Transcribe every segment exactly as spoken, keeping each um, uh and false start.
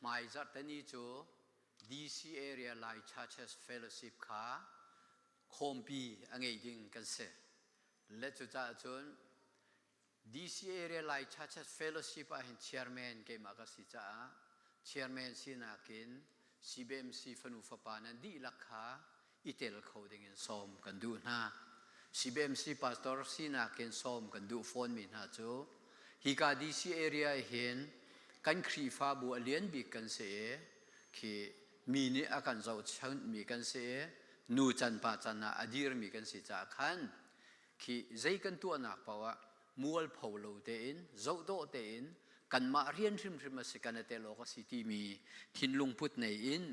Mai zarhte ni cu D C Area Lai Churches Fellowship kha khawmpi a ngei ding kan si. Le cucaah cun D C Area Lai Churches Fellowship ah hin chairman keimah ka si caah chairman sinak in C B M C fanu fapa nan dihlak kha i tel kho dingin sawm kan duh hna. C B M C pastor sinak in sawm kan duh fawnmi hna cu hika D C area hin kan Khrihfabu a lian bik kan si i, khi mi nih a kan zohchunhmi kan si i, nu can pa can ah a dirmi kan si caah khan, khi zei kan tuahnak paoh ah mualpho lo tein, zohdawh tein, kanmah rian hrimhrim a si, kan i tel awk a si timi thinlung put nei in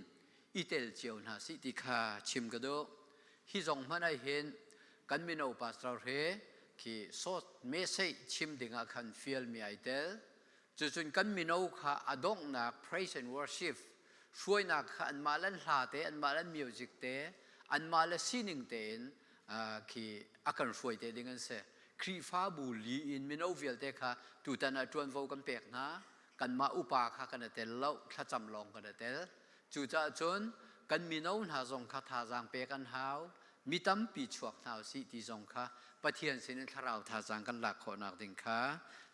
i tel cio hna sih ti kha chim ka duh. Hi zong hmanh ah hin kan mino pastor he khi short message chim dingah khan fialmi aa tel. Cucun kan mino kha a donghnak praise and worship hruainak kha anmah le an hla te, anmah le an music te, anmah le sining tein, aa, khi a kan hruai te ding an si. Khrihfabu li in mino vialte kha tutan ah ṭuanvo kan pek hna. Kanmah upa kha kan i tel lo, thlacam lawng kan i tel. Cucaah cun kan mino hna zong kha thazaang pek an hau, mi tampi chuak hna usih ti zong kha Pathian sinin thlarau thazaang kan lak khawhnak ding kha,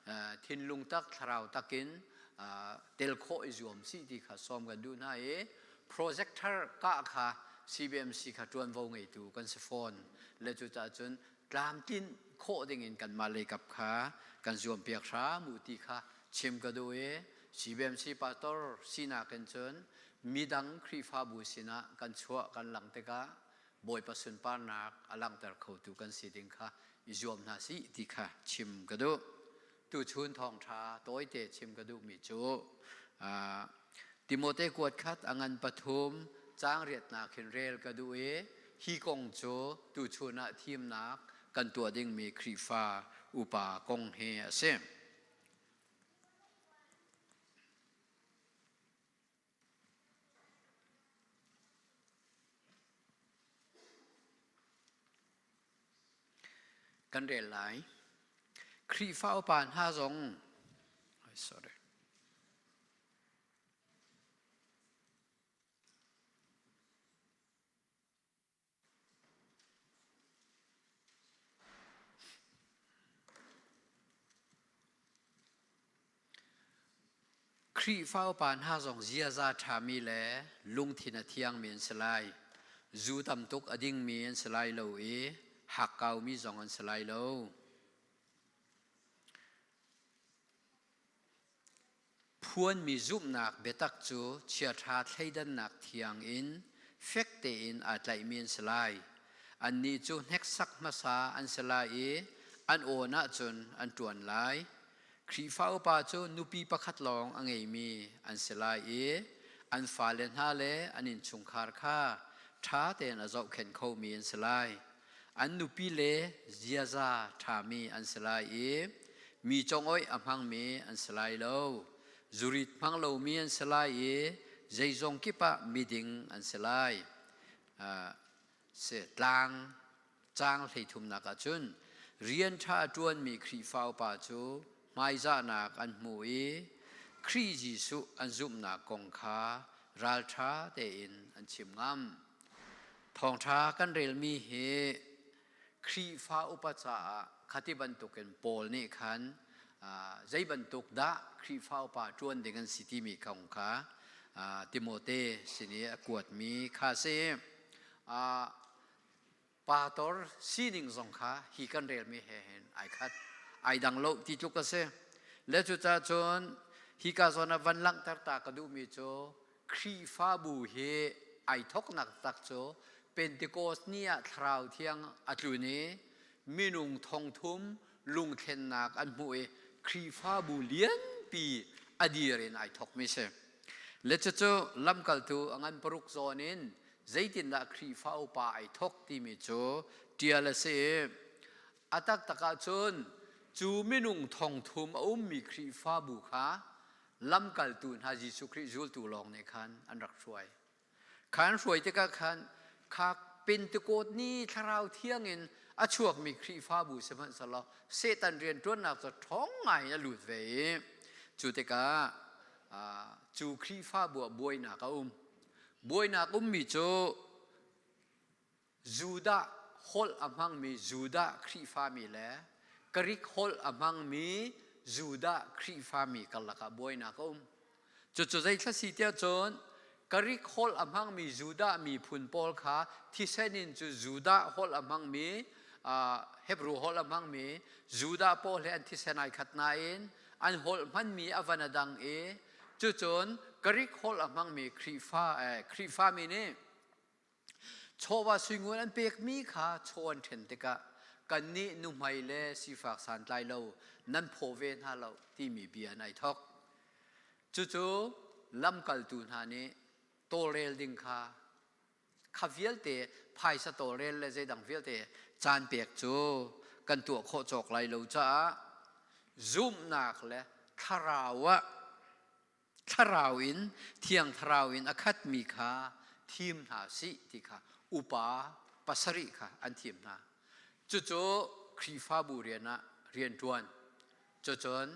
aa, thinlung tak, thlarau takin, aa, tel khawh i zuam sih ti kha sawm kan duh hna i, projector kah kha C B M C kha ṭuanvo ngeitu kan si fawn. Le cucaah cun tlamtlinh khawh dingin kanmah leikap kha kan zuampiak hram u ti kha chim ka duh i, C B M C pastor sinak in cun midang Khrihfabu sinah kan chuah kan lang tikah Bawipa sunparnak a langhter khotu kan si ding kha i zuam hna sih ti kha chim ka duh. Tuchun thawngṭha tawite chim ka duhmi cu, aa, Timote kuat khat a ngan pathum cang riatnak hin rel ka duh i, hi kong cu tuchun ah thimnak kan tuah dingmi Khrihfa upa kong he a si. Kan rel lai. Khrihfa upa hna zong, ai, sorry. Khrihfa upa hna zong ziaza ṭhami le lungthin a thiangmi an si lai. Zu tam tuk a dingmi an si lai lo i, hakkaumi zong an si lai lo. Phuanmi zumhnak biatak cu chiaṭha thleidannak thiang in fek tein aa tlaihmi an si lai. Annih cu hneksak hmasa an si lai i, an awn ahcun an ṭuan lai. Khrihfa upa cu nupi pakhat lawng a ngeimi an si lai i, an fale hna le an innchungkhar kha ṭha tein a zohkhenh khomi an si lai. An nupi le ziaza ṭhami an si lai i, mi congoih a hmangmi an si lai lo. Zurit hmang lomi an si lai i, zeizong kip ah miding an si lai. Aa, si, tlang, cang hleithumnak ahcun rian ṭha a ṭuanmi Khrihfa upa cu hmaizahnak an hmu i, Khrih Jesuh an zumhnak kong kha ralṭha tein an chim ngam. Thawngṭha kan relmi hi Khrihfa upa caah khati bantukin Paul nih khan, aa, zei bantuk dah Khrihfa upa ṭuan ding an si timi kong kha, aa, Timote sin i a kuatmi kha a si. Aa, Pastor sining zong kha hi kan relmi he hin aa khat, aa dang lo ti tluk a si. Le cucaah cun hika zawn ah van langhter ta ka duhmi cu Khrihfabu hi aa thawknak tak cu Pentecost ni ah Thlarau Thiang a tlun i minung thongthum lungthlennak an hmuh i Khrihfabu lianpi a dir in aa thawkmi si. Le cucu lamkaltu a ngan paruk zawn in zeitindah Khrihfa upa aa thawk timi cu ṭial a si i, a taktak ahcun cu minung thongthum a ummi Khrihfabu kha lamkaltu hna Jesuh Khrih zultu lawng nih khan an rak hruai. Khan hruai tikah khan kha Pentecost ni Thlarau Thiang in a chuakmi Khrihfabu si hmanhsehlaw Satan rianṭuannak cu ṭhawng ngai in a lut ve i, cu tikah, aa, Cu Khrihfabu ah buainak a um. Buainak ummi cu Judah holh a hmangmi Judah Khrihfami le Grik holh a hmangmi Judah Khrihfami karlak ah buainak a um. Cucu zeithla si tiah cun Grik holh a hmangmi Judah miphun pawl kha thisen in cu Judah holh a hmangmi, aa, Hebru holh a hmangmi Judah pawl he an thisen aa khat nain an holh hmanmi a van a dang i, cucun Grik holh a hmangmi Khrihfa, eh, Khrihfami nih chawva sui ngun an pekmi kha chaw an ṭhen tikah kannih nuhmei le sifak santlai lo, nan phawh ve hna lo timi bia an aa thawk. Cucu lamkaltu hna nih tawlrel ding kha, kha vialte phaisa tawlrel le zeidang vialte caan pek cu kan tuah khawh cawk lai lo caah zumhnak le thlarau ah, thlarau in, thiang thlarau in a khatmi kha thim hna sih ti kha upa pasarih kha an thim hna. Cucu Khrihfabu rian ah rianṭuan. Cucun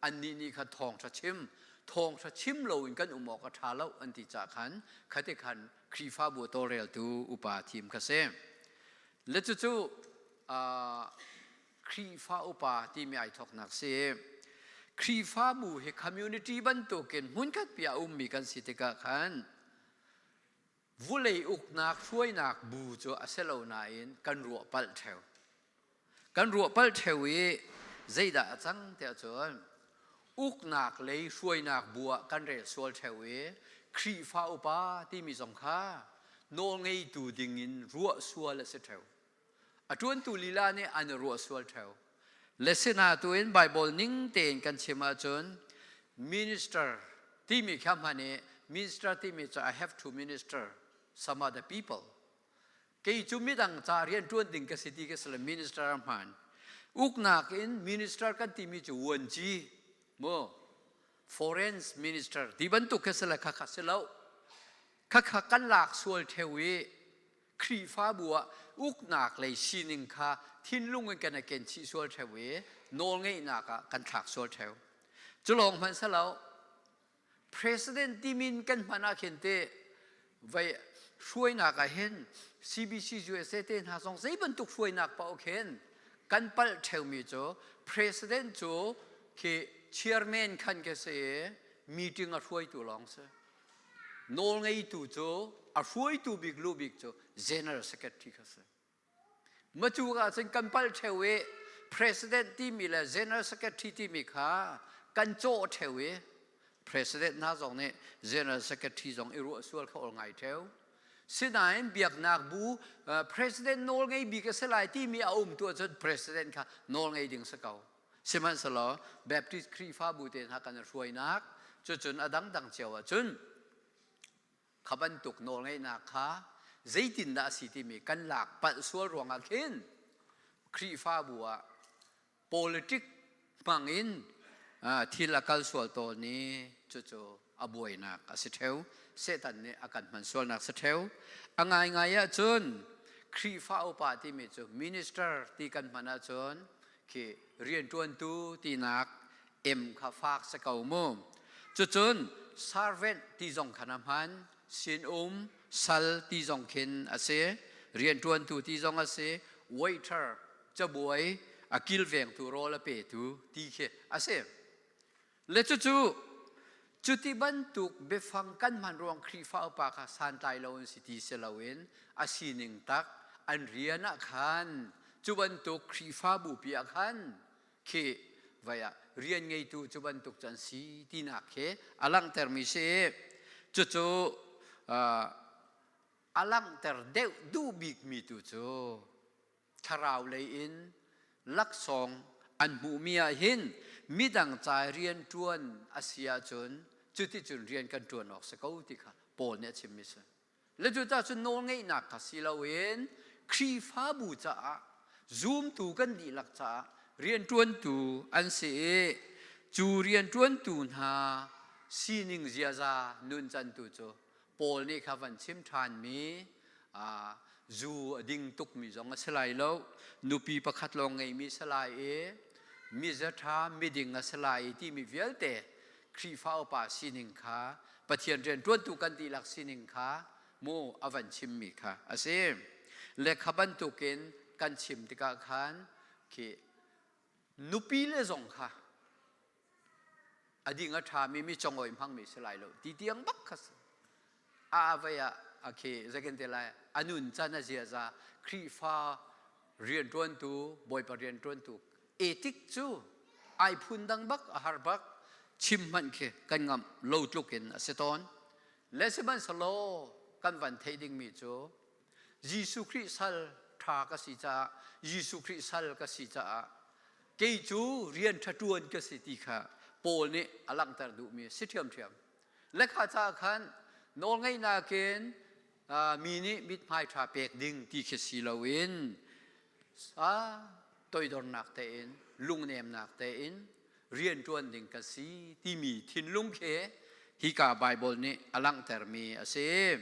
annih nih kha thawngṭha chim, thawngṭha chim loin kan um awk a ṭha lo an ti caah khan, khatikhan Khrihfabu tawlreltu upa thim kha si. Le cucu, aa, Khrihfa upa timi aa thawknak si. Khrihfabu hi community bantukin hmunkhat pi ah a ummi kan si tikah khan, vulei uknak hruainak bu cu a si lo nain kan ruah palh ṭheu. Kan ruah palh ṭheu i zeidah a cang tiah cun uknak lei hruainak bu ah kan rel sual ṭheu i Khrihfa upa timi zong kha nawlngeitu dingin ruah sual a si ṭheu. A ṭuantu lila nih an i ruah sual ṭheu. Le sinain Baibal ning tein kan chim ahcun minister timi kha hmanh i, minister timi cu I have to minister some other people. Kei cu midang ca rianṭuan ding ka si ti ka si le minister a hmaan. Uknak in minister kan timi cu vuanci maw, foreign minister ti bantuk ka si le kha kha si lo. Kha kha kan lak sual ṭheu i Khrihfabu ah uknak lei sining kha thinlung in kan a ken chih sual ṭheu i nawlngeihnak ah kan thlak sual ṭheu. Cu lawng hmanh si lo. President timin kan hman ah khin te vai hruainak ah hin C B C U S A te hna zong zei bantuk hruainak paoh khin kan palh ṭheumi cu president cu khi chairman khan ka si i meeting a hruaitu lawng si. Nawlngeitu cu a hruaitu bik lu bik cu general secretary kha si. Macu ahcun kan palh ṭheu i president timi le general secretary timi kha kan cawh ṭheu i president hna zong nih general secretary zong i ruah sual kha ol ngai ṭheu. Sinain biaknak bu, aa, president nawlngei bik a si lai timi a um tu ahcun president kha nawlngei ding si ko. Sihmanhsehlaw Baptist Khrihfabu te hna kan hruainak, cucun a dangdang cio ahcun kha bantuk nawlngeihnak kha zeitindah a si timi kan lak palh sual ruangah khin Khrihfabu ah politic hmangin, aa, thil a kal sual tawn i cucu a buainak a si ṭheu. Satan nih a kan hman sualnak si ṭheu. A ngaingai ahcun Khrihfa upa timi cu minister ti kan hman ahcun khi rianṭuantu tinak em kha fak si ko mu. Cucun servant ti zong khan a hman, sinum, sal ti zong khin a si, rianṭuantu ti zong a si, waiter, cabuai, a kilvengtu rawl a petu ti khi a si. Le cucu, cuti bantuk biafang kan hman ruang Khrihfa upa kha santlai lo an si ti si loin, a sining tak an rian ah khan, cu bantuk Khrihfabu pi ah khan, khi vai ah rian ngeitu cu bantuk cu an si tinak khi a langhtermi si. Cucu, aa, a langhter deuh duh bikmi tu cu thlarau lei in laksawng an hmuhmi ah hin midang ca rianṭuan a si ahcun, cuticun rian kan ṭuan awk si ko ti kha Paul nih a chimmi si. Le cucaah cun nawlngeihnak kha si loin Khrihfabu caah zumtu kan dihlak caah rianṭuantu an si i cu rianṭuantu hna sining ziaza nuncantu cu Paul nih kha van chim ṭhanmi, aa, zu a ding tukmi zong a si lai lo, nupi pakhat lawng ngeimi a si lai i, mi zaṭha, miding a si lai i timi vialte Khrihfa upa sining kha Pathian rianṭuantu kan dihlak sining kha mu a van chimmi kha a si. Le kha bantukin kan chim tikah khan khi nupi le zong kha a ding a ṭhami, mi cawngawi hmangmi si lai lo ti tiang bak kha si. A, a vai ah a khi zekin ti lai a nuncan a ziaza Khrihfa rianṭuantu, Bawipa rianṭuantu etik cu aa phun dang bak, a har bak, chim hmanh khi kan ngamh lo tlukin a si tawn. Le sihmanhsehlaw kan van theih dingmi cu Jesuh Khrih sal ṭha ka si caah, Jesuh Khrih sal ka si caah, kei cu rian ṭha ṭuan ka si ti kha Paul nih a langhter duhmi a si ṭhiamṭhiam. Le kha caah khan nawlngeihnak in, aa, mi nih mithmai ṭha pek ding ti khi si loin, aa, toidornak tein, lungnemnak tein rianṭuan ding ka si timi thinlung khi hika Baibal nih a langhtermi a si.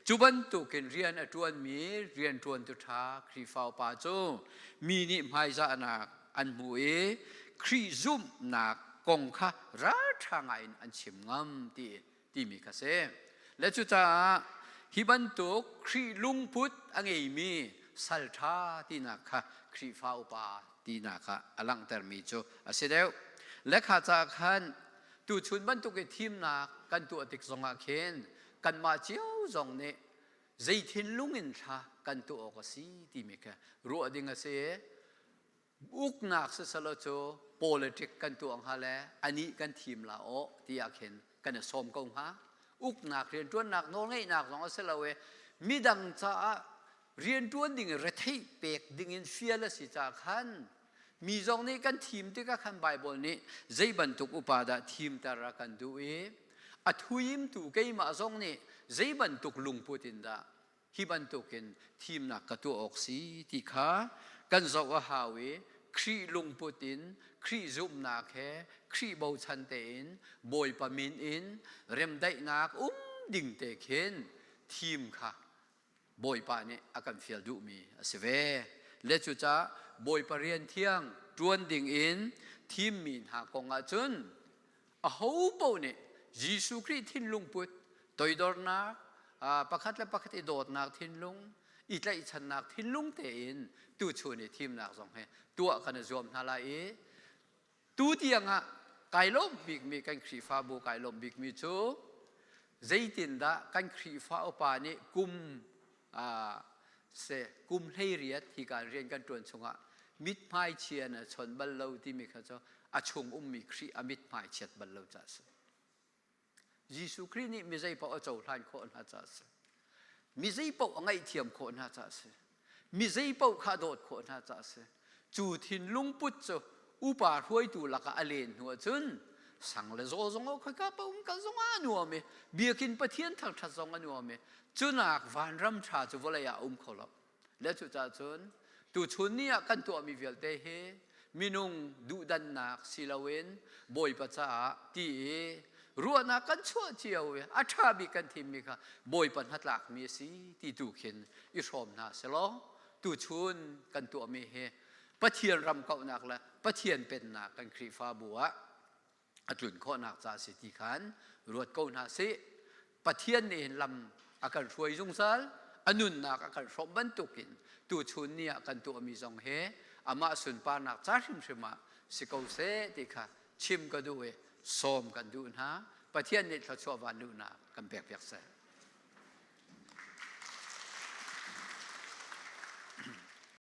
Cu bantukin rian a ṭuanmi rianṭuantu ṭha Khrihfa upa cu mi nih hmaizahnak an hmu i Khrih zumhnak kong kha ralṭha ngah in an chim ngam ti, timi kha si. Le cucaah hi bantuk Khrih lungput a ngeimi salṭha tinak kha Khrihfa upa tinak ah a langhtermi cu a si deuh. Le kha caah khan tuchun bantuk i thimnak kan tuah tik zongah khin kanmah cio zong nih zei thinlung in thla kan tuah awk a si timi kha ruah ding a si. Uknak siselaw cu politic kan tuah hnga le anih kan thim la awk tiah khin kan i sawm ko hnga. Uknak, rianṭuannak, nawlngeihnak zong a si lo i midang caah rianṭuan ding i retheih pek dingin fial a si caah khan mi zong nih kan thim tikah khan Baibal nih zei bantuk upa dah thimter a kan duh i a thuimtu keimah zong nih zei bantuk lungput in dah hi bantukin thimnak ka tuah awk si ti kha kan zoh a hau i Khrih lungput in Khrih zumhnak he Khrih bochan tein Bawipa min in remdaihnak um ding te khin thim kha Bawipa nih a kan fial duhmi a si ve. Le cucaah Bawipa rian thiang ṭuan dingin thimmi hna kong ahcun aho paoh nih Jesuh Khrih thinlung put, toidornak, aa, pakhat le pakhat i dawtnak thinlung, i tlaihchannak thinlung tein tuchun i thimnak zong he tuah kan i zuam hna lai i, tu tiangah kai lawmh bikmi, kan Khrihfabu kai lawmh bikmi cu zeitindah kan Khrihfa upa nih kum, aa, se, kum hleiriat hi kan rian kan ṭuan chungah mithmai chian a chon bal lo timi kha cu a chung ummi Khrih a mithmai chiat bal lo caah si. Jesuh Khrih nih mi zeipaoh a cohlan khawh hna caah si. Mi zeipaoh a ngaihthiam khawh hna caah si. Mi zeipaoh kha a dawt khawh hna caah si. Cu thinlung put cu upa hruaitu lakah a len hnu ahcun sang le zaw zong a khoika paoh um kal zong a nuam i biakinn Pathian thangṭhat zong a nuam i cunak vanram ṭha cu vawlei ah a um kho lo. Le cucaah cun tuchun ni ah kan tuahmi vialte hi minung duhdannak si loin Bawipa caah ti i ruahnak kan chuah cio i a ṭha bik kan thimmi kha Bawipa hnatlakmi a si ti tu khin i hrawm hna seh law, tuchun kan tuahmi hi Pathian ram kauhnak le Pathian pennak kan Khrihfabu ah a tlun khawhnak ca a si ti khan ruat ko hna sih. Pathian nih hin lam a kan hruai zungzal, a nunnak a kan hrawm bantukin tuchun ni ah kan tuahmi zong hi amah sunparnak ca hrimhrim ah si ko seh ti kha chim ka duh i sawm kan duh hna. Pathian nih thluachuah van luhnak kan pekpiak seh.